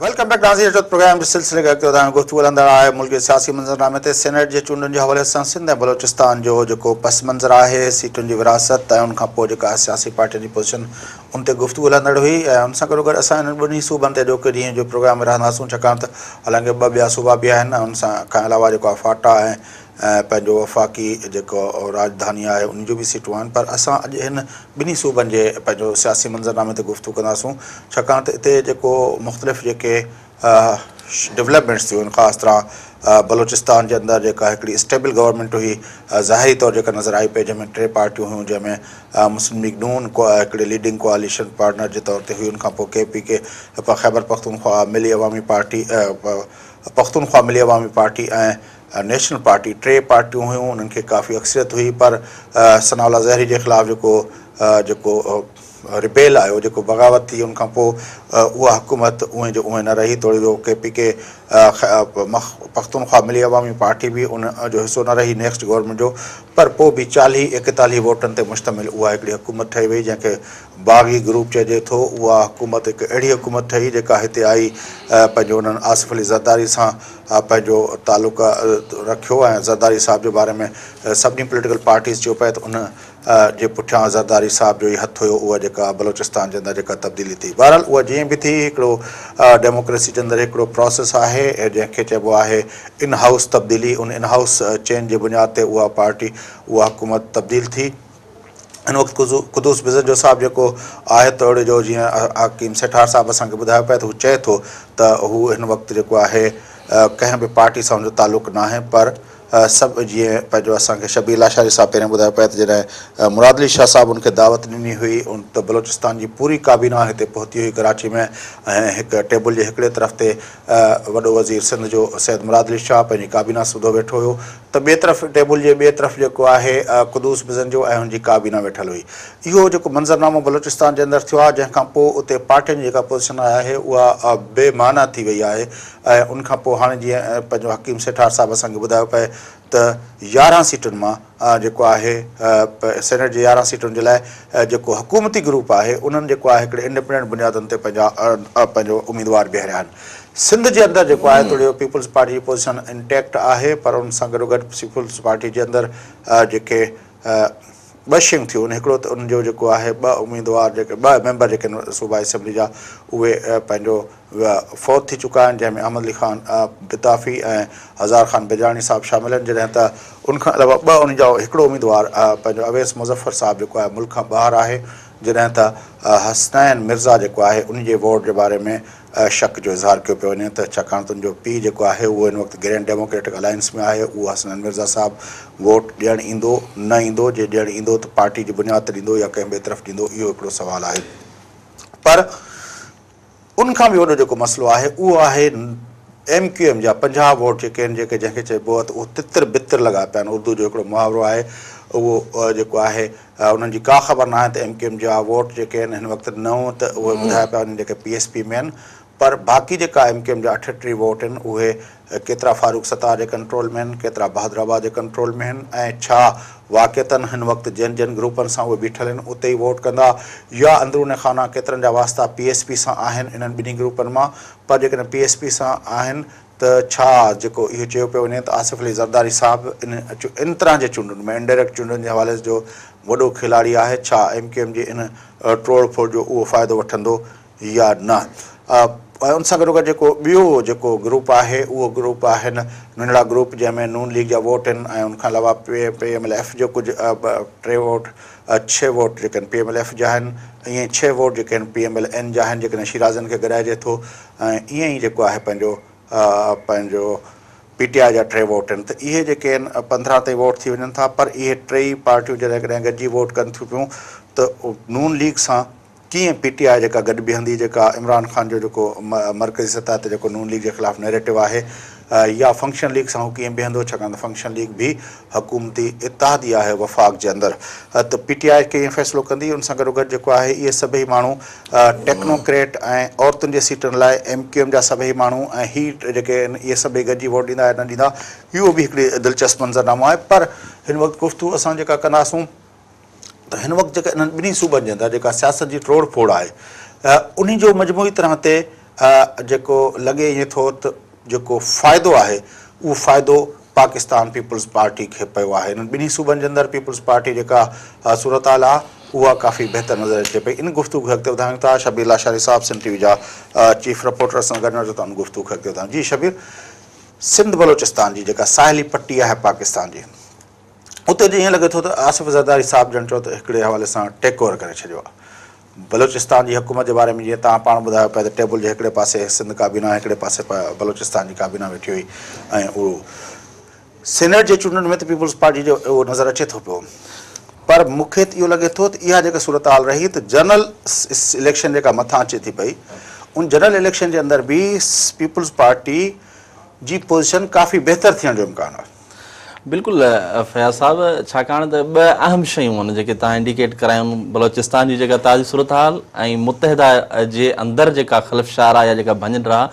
Welcome back ناظرين اچو ته پروگرام جي سلسلي کي اڳتي وڌايون گفتگو هلندڙ آهي ملڪ جي سياسي منظرنامي تي سينيٽ جي چونڊن جي حوالي سان سنڌ ۽ بلوچستان جو جيڪو پس منظر آهي سيٽن جي ورهاست ۽ ان کان پوء جيڪا سياسي پارٽين جي پوزيشن ان تي گفتگو هلندڙ هئي ۽ ان سان گڏوگڏ اسان انهن ٻنهي صوبن تي اڄوڪي ڏينهن جو پروگرام ۾ رهنداسون ڇاڪاڻ ته حالانڪه ٻه ٻيا صوبا به آهن ۽ ان سان کان علاوه جيڪو آهي فاٽا ۽ پنهنجو وفاقي جيڪو راڄڌاني آهي ان جون به سيٽون آهن پر اسان اڄ هن ٻنهي صوبن جي پنهنجو سياسي منظرنامي تي گفتگو ڪنداسون ڇاڪاڻ ته اتي جيڪو مختلف جيڪي ڊولپمينٽس ٿيون آهن خاص طرح بلوچستان جي اندر جيڪا هڪڙي اسٽيبل گورنمينٽ هئي ظاهري طور جيڪا نظر آئي پئي جنهن ۾ ٽي پارٽيون هيون جنهن ۾ مسلم ليگ نون هڪڙي ليڊنگ ڪواليشن پارٽنر جي طور تي هئي ان کان پوء ڪي پي ڪي خيبر پختونخوا ملي عوامي پارٽي پختونخوا ملي عوامي پارٽي ۽ نيشنل پارٽي ٽي پارٽيون هيون انهن کي ڪافي اڪثريت هئي پر ثناء الله زهري جي خلاف جيڪو جيڪو ربيل آيو جيڪو بغاوت ٿي ان کان پوء اها حڪومت اونهين جو اونهين نه رهي توڙي جو ڪي پي ڪي پختونخوا ملي عوامي پارٽي به ان جو حصو نه رهي نيڪسٽ گورنمينٽ جو پر پوء به 40 41 ووٽن تي مشتمل اها هڪڙي حڪومت ٺهي وئي جنهن کي باغي گروپ چئجي ٿو اها حڪومت هڪ اهڙي حڪومت ٺهي جيڪا هتي آئي پنهنجو انهن آصف علي زرداري سان پنهنجو تعلق رکيو ۽ زرداري صاحب جي باري ۾ سڀني پوليٽيڪل پارٽيز چيو پئي ته ان جي پٺيان زرداري صاحب جو ئي هٿ هيو اها جيڪا بلوچستان جي اندر جيڪا تبديلي ٿي بهرحال اها جيئن به ٿي هڪڙو ڊيموڪريسي جي اندر هڪڙو پراسيس آهي جنهن کي چئبو آهي ان هائوس تبديلي ان ان هائوس چينج جي بنياد تي اها پارٽي اها حڪومت تبديل ٿي. هن وقت قدوس بزنجو صاحب جيڪو آهي توڙي جو جيئن حڪيم سيٺار صاحب اسان کي ٻڌايو پئي ته هو چئي ٿو ته هو هن وقت جيڪو آهي ڪنهن به پارٽي سان هن جو تعلق ناهي پر سڀ جيئن پنهنجو اسان کي شبير لاشاري صاحب پهرين ٻڌايو پئي ته جڏهن مراد علي شاهه صاحب ان کي دعوت ڏني هئي ان ته بلوچستان جي پوري ڪابينا هتي پهتي هئي ڪراچي ۾ ۽ هڪ ٽيبل جي هڪڙي طرف تي وڏو وزير سنڌ جو سيد مراد علي شاهه پنهنجي ڪابينا سوڌو ويٺو هيو ته ٻئي طرف ٽيبل جي ٻئي طرف جيڪو آهي قدوس بزنجو ۽ هن جي ڪابينا ويٺل هئي. اهو جيڪو منظرنامو بلوچستان جي اندر ٿيو آهي جنهن کان پوء اتي پارٽين جي جيڪا پوزيشن آهي اها بي معنيٰ ٿي وئي آهي ۽ ان کان پوء هاڻي جيئن پنهنجو حڪيم سيٺار صاحب اسان کي ٻڌايو پئي ته 11 سيٽن مان جيڪو آهي سينيٽ جي 11 سيٽن جي لاء جيڪو حڪومتي گروپ آهي انهن جيڪو آهي هڪڙي انڊيپنڊنٽ بنيادن تي پنهنجا پنهنجو اميدوار بيهاريا آهن. سنڌ جي اندر جيڪو آهي توڙي جو پيپلز پارٽي جي پوزيشن انٽيڪٽ آهي پر ان سان گڏوگڏ پيپلز پارٽي جي اندر جيڪي ٻه شيون ٿيون آهن هڪڙو ته ان جو جيڪو آهي ٻه اميدوار جيڪي ٻه ميمبر جيڪي آهن صوبائي اسيمبلي جا اهي پنهنجو فوت ٿي چڪا آهن جنهن ۾ احمد علي خان پتافي ۽ هزار خان بجاڻي صاحب شامل آهن جڏهن ته ان کان علاوه ٻه ان جا هڪڙو اميدوار پنهنجو اويس مظفر صاحب جيڪو آهي ملڪ کان ٻاهر آهي جڏهن ته حسنين مرزا جيڪو آهي ان جي ووٽ جي باري ۾ شڪ جو اظهار ڪيو پيو وڃي ته ڇاڪاڻ ته ان جو پيء جيڪو آهي اهو هن وقت گرينڊ ڊيموڪريٽڪ الائنس ۾ آهي اهو حسنين مرزا صاحب ووٽ ڏيڻ ايندو نه ايندو جي ڏيڻ ايندو ته پارٽي جي بنياد تي ڏيندو يا ڪنهن ٻئي طرف ڏيندو اهو هڪڙو سوال آهي پر ان کان به وڏو جيڪو مسئلو آهي اهو آهي ايم ڪيو ايم جا 50 ووٽ جيڪي آهن جيڪي جنهن کي چئبو آهي ته اهو تتر بتر لڳا پيا آهن اردو جو هڪڙو محاورو آهي اهو جيڪو آهي انهن جي ڪا خبر ناهي ته ايم ڪيو ايم جا ووٽ جيڪي آهن هن وقت 9 ته اهي ٻڌايا پيا وڃن جيڪي پي ايس پي ۾ آهن پر باقي جيڪا ايم ڪيو ايم جا 38 ووٽ آهن اهي ڪيترا فاروق ستار جي ڪنٽرول ۾ آهن ڪيترا بهادر آباد جي ڪنٽرول ۾ آهن ۽ ڇا واقعتن هن وقت جن جن گروپن سان اهي بيٺل آهن اتي ئي ووٽ ڪندا يا اندرون خانه ڪيترن جا واسطا پي ايس پي سان آهن انهن ٻنهي گروپن مان پر جيڪڏهن پي ايس پي سان آهن. ته ڇا جيڪو اهو چيو پيو وڃي ته آصف علي زرداري صاحب ان ان طرح جي چونڊن ۾ انڊائريڪٽ چونڊن جي حوالي جو وڏو کلاڙي آهي، ڇا ايم ڪيو ايم جي ان ٽوڙ ڦوڙ جو اهو فائدو وٺندو يا نه؟ ۽ ان سان گڏوگڏ جيڪو ٻيو جيڪو گروپ آهي اهو گروپ آهن ننڍڙا گروپ جنهن ۾ نون ليگ جا ووٽ آهن ۽ ان کان علاوه پي ايم ايل ايف جو ڪجهه ٽي ووٽ ڇهه ووٽ جيڪي آهن پي ايم ايل ايف جا آهن ائين ئي ڇهه ووٽ جيڪي آهن پي ايم ايل اين جا آهن جيڪڏهن شيرازين کي گڏائجي ٿو ۽ ائين ئي جيڪو آهي پنهنجو پنهنجو پي ٽي آء جا ٽي ووٽ آهن ته اهي جيڪي آهن 15 تائين ووٽ ٿي وڃن ٿا پر اهي ٽئي پارٽيون جڏهن ڪڏهن گڏجي ووٽ ڪن ٿيون پيون ته نون ليگ سان ڪيئن پي ٽي آء جيڪا گڏ بيهندي جيڪا عمران خان جو جيڪو مرڪزي سطح تي جيڪو نون ليگ جي خلاف نيريٽو آهي يا فنڪشنل ليگ سان هو ڪيئن بيهندو ڇاڪاڻ ته فنڪشنل ليگ به حڪومتي اتحادي آهي وفاق جي اندر ته پي ٽي آء ڪيئن فيصلو ڪندي ان سان گڏوگڏ جيڪو آهي اهي سڀئي ماڻهو ٽيڪنوڪريٽ ۽ عورتن جي سيٽن لاء ايم ڪيو ايم جا سڀئي ماڻهو ۽ هي جيڪي آهن اهي سڀئي گڏجي ووٽ ڏيندا يا نه ڏيندا اهو به هڪڙي دلچسپ منظرنامو آهي پر هن وقت گفتگو اسان جيڪا ڪنداسون ته هن وقت جيڪا انهن ٻنهي صوبن جي اندر جيڪا سياست جي ٽوڙ ڦوڙ آهي انهي جو مجموعي طرح تي جيڪو لڳي ائين ٿو ته جيڪو فائدو آهي اهو فائدو پاڪستان پيپلز پارٽي کي پيو آهي. انهن ٻنهي صوبن جي اندر پيپلز پارٽي جيڪا صورتحال آهي اها ڪافي بهتر نظر اچي پئي. ان گفتگو کي اڳتي وڌايون ٿا. شبير لاشاري صاحب سنڌ ٽي وي جا چيف رپورٽر اسان سان گڏ اچو ته ان گفتگو کي اڳتي وڌايون. جي شبير، سنڌ بلوچستان جي جيڪا ساحلي پٽي آهي پاڪستان جي اتي جي ائين لڳي ٿو ته آصف زرداري صاحب ڄڻ چئو ته هڪڙي حوالي سان ٽيڪ اوور ڪري ڇڏيو آهي. بلوچستان جي حڪومت جي باري ۾ جيئن توهان پاڻ ٻڌايو پيا ته ٽيبل جي هڪڙي پاسي سنڌ ڪابينا هڪڙي پاسي بلوچستان جي ڪابينا ويٺي هئي ۽ اهو سينيٽ جي چونڊن ۾ ته پيپلز پارٽي جو اهو نظر اچي ٿو پيو پر مون کي ته اهو لڳي ٿو ته اها جيڪا صورتحال رهي ته جنرل اليڪشن جيڪا مٿان اچي ٿي پئي ان جنرل اليڪشن جي اندر به پيپلز پارٽي جي پوزيشن ڪافي بهتر ٿيڻ جو امڪان آهي. بلڪل فياض صاحب ڇاڪاڻ ته ٻه اهم شيون آهن جيڪي توهان انڊيڪيٽ ڪرايون بلوچستان جي جيڪا تازي صورتحال ۽ متحده جي اندر جيڪا خلفشار آهي يا جيڪا ڀڃ ڊاهه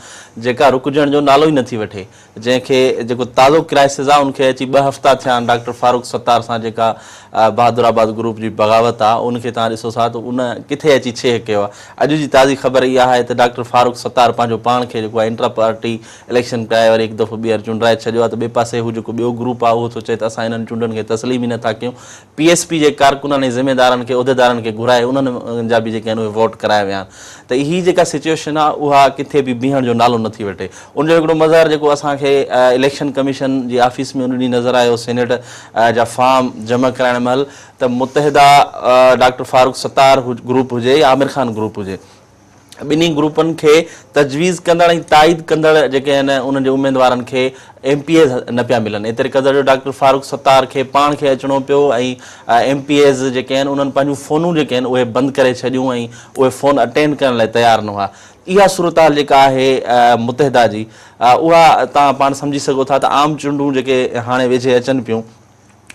جيڪا رڪجڻ جو نالو ئي نٿي وٺي جنهن کي جيڪو تازو ڪرائسز آهي ان کي اچي ٻه هفتا ٿيا آهن ڊاڪٽر فاروق ستار سان جيڪا بهادر آباد گروپ جي بغاوت آهي ان کي توهان ڏسو ٿا ته ان ڪٿي اچي ڇيهه ڪيو آهي اڄ جي تازي خبر اها آهي ته ڊاڪٽر فاروق ستار پنهنجو پاڻ کي جيڪو آهي انٽرا پارٽي اليڪشن ڪرائي وري هڪ دفعو ٻيهر چونڊرائي ڇڏيو آهي ته ٻئي پاسي هو جيڪو ٻيو گروپ آهي اهو ٿو چئي ته اسان انهن چونڊن کي تسليم ئي نٿا ڪيون پي ايس پي جي ڪارڪنن ۽ ذميدارن کي عهديدارن کي گهرائي انهن جا به جيڪي آهن اهي ووٽ ڪرايا ويا آهن ته هي جيڪا سچوئيشن آهي اها ڪٿي به بيهڻ جو نالو نٿي وٺي ان جو هڪڙو مظهر جيڪو اسان کي اليڪشن ڪميشن جي آفيس ۾ ان ڏينهن نظر آيو سينيٽ جا فارم جمع ڪرائڻ مهل ته متحده ڊاڪٽر فاروق ستار گروپ هجي يا عامر خان گروپ هجي ٻنهي گروپن کي تجويز ڪندڙ ۽ تائيد ڪندڙ جيڪي آهن انهن جي اميدوارن کي ايم پي ايز نه پيا ملن ايتري قدر جو ڊاڪٽر فاروق ستار کي پاڻ کي اچڻو پيو ۽ ايم پي ايز جيڪي آهن انهن پنهنجون فونون جيڪي آهن اهي بند ڪري ڇڏيون ۽ اهي فون اٽينڊ ڪرڻ لاء تيار نه هئا اها صورتحال جيڪا آهي متحده جي اها توهان پاڻ سمجهي سگهو ٿا ته عام چونڊون جيڪي هاڻي ويجهي اچن پيون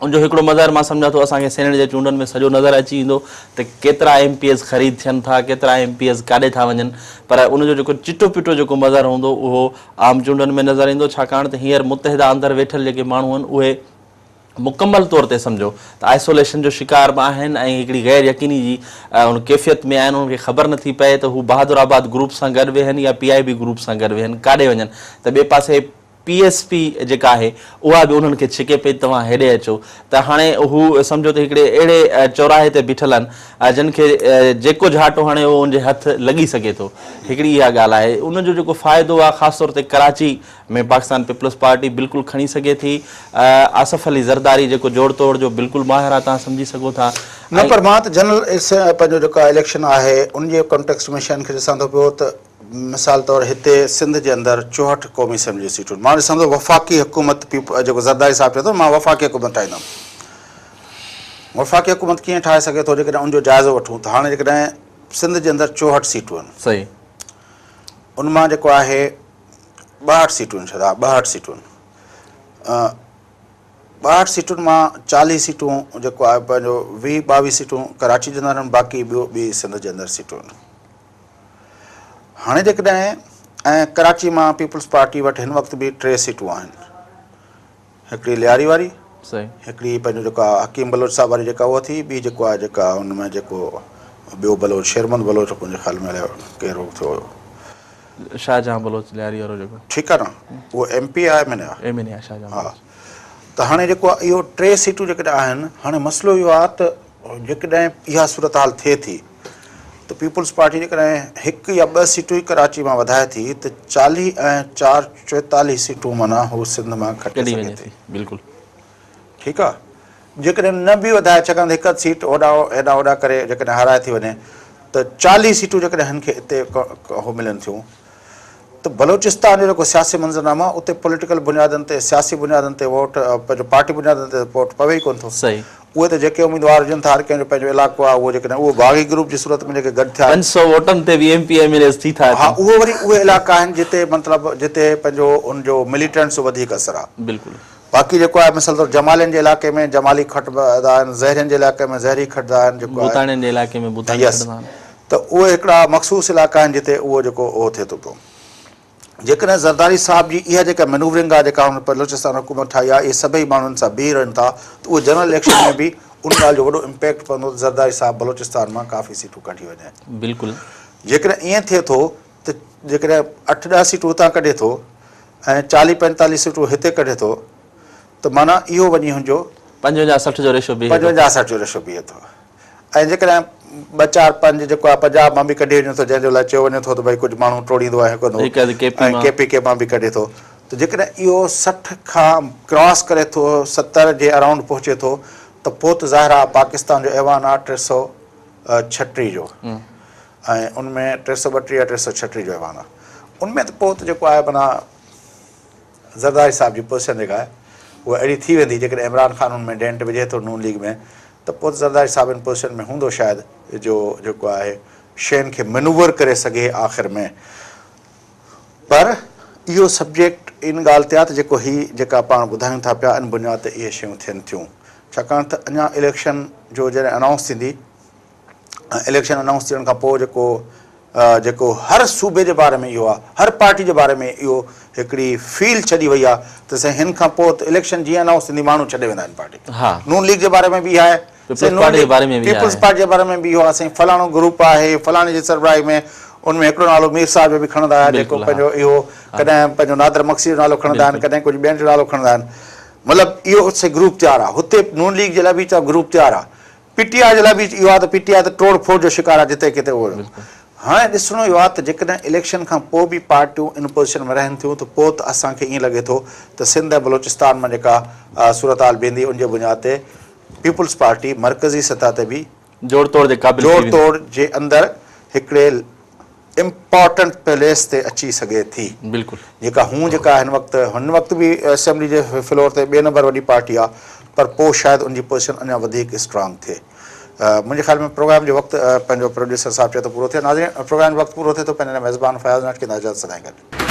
ان جو هڪڙو مظهر مان سمجهان ٿو اسان کي سينيٽ جي چونڊن ۾ سڄو نظر اچي ايندو ته ڪيترا ايم پي ايز خريد ٿين ٿا ڪيترا ايم پي ايز ڪاڏي ٿا وڃن پر ان جو جيڪو چٽو پٽو جيڪو مظهر هوندو اهو عام چونڊن ۾ نظر ايندو ڇاڪاڻ ته هينئر متحده اندر ويٺل جيڪي ماڻهو آهن اهي مڪمل طور تي سمجهو ته آئسوليشن جو شڪار به آهن ۽ هڪڙي غير يقيني جي ان ڪيفيت ۾ آهن انهن کي خبر نٿي پئي ته هو بهادر آباد گروپ سان گڏ ويهن يا پي آء بي گروپ سان گڏ ويهن ڪاڏي وڃن ته ٻئي پاسي پي ايس پي جيڪا آهي اها به انهن کي ڇڪي پئي توهان هيڏي اچو ته هاڻي هو سمجهو ته هڪڙي اهڙي چوراهي تي بيٺل آهن جن کي جيڪو جهاٽو هڻي اهو ان جي هٿ لڳي سگهي ٿو هڪڙي اها ڳالهه آهي ان جو جيڪو فائدو آهي خاص طور تي ڪراچي ۾ پاڪستان پيپلز پارٽي بلڪل کڻي سگهي ٿي آصف علي زرداري جيڪو جوڙ توڙ جو بلڪل ماهر آهي توهان سمجهي سگهو ٿا. نه پر مان ته جنرل پنهنجو جيڪا اليڪشن آهي ان جي ڪانٽيڪسٽ ۾ شين کي ڏسان ٿو پيو ته مثال طور هتي سنڌ جي اندر 64 قومي اسيمبلي جون سيٽون مان ڏسان ٿو وفاقي حڪومت جيڪو زرداري صاحب چئي ٿو مان وفاقي حڪومت ٺاهيندم وفاقي حڪومت ڪيئن ٺاهي سگهي ٿو جيڪڏهن ان جو جائزو وٺون ته هاڻي جيڪڏهن سنڌ جي اندر 64 سيٽون آهن صحيح ان مان جيڪو آهي 62 سيٽون آهن شايد ها 62 سيٽون 62 سيٽن مان 40 سيٽون جيڪو آهي پنهنجو 20 22 سيٽون ڪراچي جي اندر آهن باقي ٻيو ٻي سنڌ جي اندر سيٽون آهن. هاڻي جيڪڏهن ۽ ڪراچي مان پيپلز پارٽي وٽ هن وقت به ٽي سيٽون آهن هڪڙي لياري واري هڪڙي پنهنجو جيڪا حڪيم بلوچ صاحب واري جيڪا اها ٿي ٻي جيڪو آهي جيڪا ان ۾ جيڪو ٻيو بلوچ شيرمند بلوچ منهنجي خيال ۾ الائي ڪهڙو ٿيو هيو. شاهجهان بلوچ لياري وارو جيڪو. ٺيڪ آ نه اهو ايم پي آ ايم اين اي آ؟ ايم اين اي آ شاهجهان بلوچ. ها ته هاڻي جيڪو آ اهو ٽي سيٽون جيڪڏهن آهن هاڻي مسئلو اهو آ ته جيڪڏهن اها صورتحال ٿئي ٿي ته پيپلز پارٽي جيڪڏهن هڪ يا ٻه سيٽون ئي ڪراچي مان وڌائي ٿي ته 40 ۽ 4 44 سيٽون معنيٰ هو سنڌ مان کٽي سگهي ٿي. بلڪل. ٺيڪ آ جيڪڏهن نه به وڌائي ڇاڪاڻ ته هڪ اڌ سيٽ هوڏانهن هيڏانهن هوڏانهن ڪري جيڪڏهن هارائي ٿي وڃي ته 40 سيٽون جيڪڏهن هن کي اتي هو ملن ٿيون ته بلوچستان جو جيڪو سياسي منظرنامو آهي اتي پوليٽيڪل بنيادن تي سياسي بنيادن تي ووٽ پنهنجو پارٽي بنيادن تي ووٽ پوي ئي ڪونه ٿو. صحيح. اهي ته جيڪي اميدوار هجن ٿا هر ڪنهن جو پنهنجو علائقو آهي اهو جيڪڏهن اهو باغي گروپ جي صورت ۾ جيڪي گڏ ٿيا آهن. 500 ووٽن تي به M P M N As ٿي ٿا ها اچن. اهو وري اهي علائقا آهن جتي مطلب جتي پنهنجو ان جو مليٽنٽس جو وڌيڪ اثر آهي. بلڪل. باقي جيڪو آهي مثال طور جمالين جي علائقي ۾ جمالي کٽندا آهن زهرين جي علائقي ۾ زهري کٽندا آهن جيڪو آهي. ڀوتاڻين جي علائقي ۾ ڀوتاڻي يس کٽندا آهن. ته اهي هڪڙا مخصوص علائقا آهن جتي اهو جيڪو اهو ٿئي ٿو پيو. جيڪڏهن زرداري صاحب جي اها جيڪا مينوورنگ آهي جيڪا هن بلوچستان حڪومت ٺاهي آهي اهي سڀئي ماڻهن سان بيهي رهن ٿا ته اهو جنرل اليڪشن ۾ به ان ڳالهه جو وڏو امپيڪٽ پوندو ته زرداري صاحب بلوچستان مان ڪافي سيٽون ڪڍي وڃي. بلڪل. جيڪڏهن ائين ٿئي ٿو ته جيڪڏهن 8 10 سيٽون هتان ڪڍي ٿو ۽ 40 45 سيٽون هتي ڪڍي ٿو ته معنيٰ اهو وڃي هن جو 55 60 جو ريشو بيهي ٿو. 55 60 جو ريشو بيهي ٿو. ۽ جيڪڏهن 2 4 5 جيڪو آهي پنجاب مان به ڪڍي وڃي ٿو جنهن جو لاء چيو وڃي ٿو ته ڀئي ڪجهه ماڻهو ٽوڙيندو آهي ڪندو ۽ ڪي پي ڪي مان به ڪڍي ٿو ته جيڪڏهن اهو 60 کان ڪراس ڪري ٿو 70 جي اراونڊ پهچي ٿو ته پوء ته ظاهر آهي پاڪستان جو ايوان آهي 336 جو ۽ ان ۾ 332 يا 336 جو ايوان آهي ان ۾ ته پوء ته جيڪو آهي معنيٰ زرداري صاحب جي پوزيشن جيڪا آهي اها اهڙي ٿي ويندي جيڪڏهن عمران خان ان ۾ ڊينٽ وجهي ٿو نون ليگ ۾ ته پوء ته زرداري صاحب ان پوزيشن ۾ هوندو شايد جو جيڪو آهي شين کي مينوور ڪري سگهي آخر ۾ پر اهو سبجيڪٽ ان ڳالهه تي آهي ته جيڪو هي جيڪا پاڻ ٻڌايون ٿا پيا ان بنياد تي اهي شيون ٿين ٿيون ڇاڪاڻ ته اڃا اليڪشن جو جڏهن انائونس ٿيندي ۽ اليڪشن انائونس ٿيڻ کان پوء جيڪو جيڪو هر صوبي جي باري ۾ اهو آهي هر پارٽي جي باري ۾ اهو هڪڙي فيل ڇڏي وئي آهي ته سائين هن کان پوء ته اليڪشن جيئن انائونس ٿيندي ماڻهو ڇڏي ويندا آهن پارٽي نون ليگ جي باري ۾ به اها آهي پيپلز پارٽي جي باري ۾ به پيپلز پارٽي جي باري ۾ به اهو آهي سائين فلاڻو گروپ آهي فلاڻي جي سربراهي ۾ ان ۾ هڪڙو نالو مير صاحب جو به کڻندا آهيا جيڪو پنهنجو اهو ڪڏهن پنهنجو نادر مگسي جو نالو کڻندا آهن ڪڏهن ڪجهه ٻين جو نالو کڻندا آهن مطلب اهو سائين گروپ تيار آهي هتي نون ليگ جي لاء به گروپ تيار آهي پي ٽي آء جي لاء به اهو آهي ته پي ٽي آء ته ٽوڙ ڦوڙ جو شڪار آهي جتي ڪٿي اهو هاڻي ڏسڻو اهو آهي ته جيڪڏهن اليڪشن کان پوء به پارٽيون ان پوزيشن ۾ رهن ٿيون ته پوء ته اسان کي ائين لڳي ٿو ته سنڌ ۽ بلوچستان مان جيڪا صورتحال بيهندي ان جي بنياد تي پيپلز پارٽي مرڪزي سطح تي به جوڙ توڙ جي قابل ٿي ويندي. جوڙ توڙ جي اندر هڪڙي امپارٽنٽ پليس تي اچي سگهي ٿي. بلڪل. جيڪا هون جيڪا هن وقت هن وقت به اسيمبلي جي فلور تي ٻئي نمبر وڏي پارٽي آ پر پوء شايد ان جي پوزيشن اڃا وڌيڪ اسٽرانگ ٿئي. منهنجي خيال ۾ پروگرام جو وقت پنهنجو پروڊيوسر صاحب چئي ٿو پورو ٿئي. ناظرين پروگرام جو وقت پورو ٿئي ٿو پنهنجي ميزبان فياض ناٽڪي اجازت سدائين گڏ.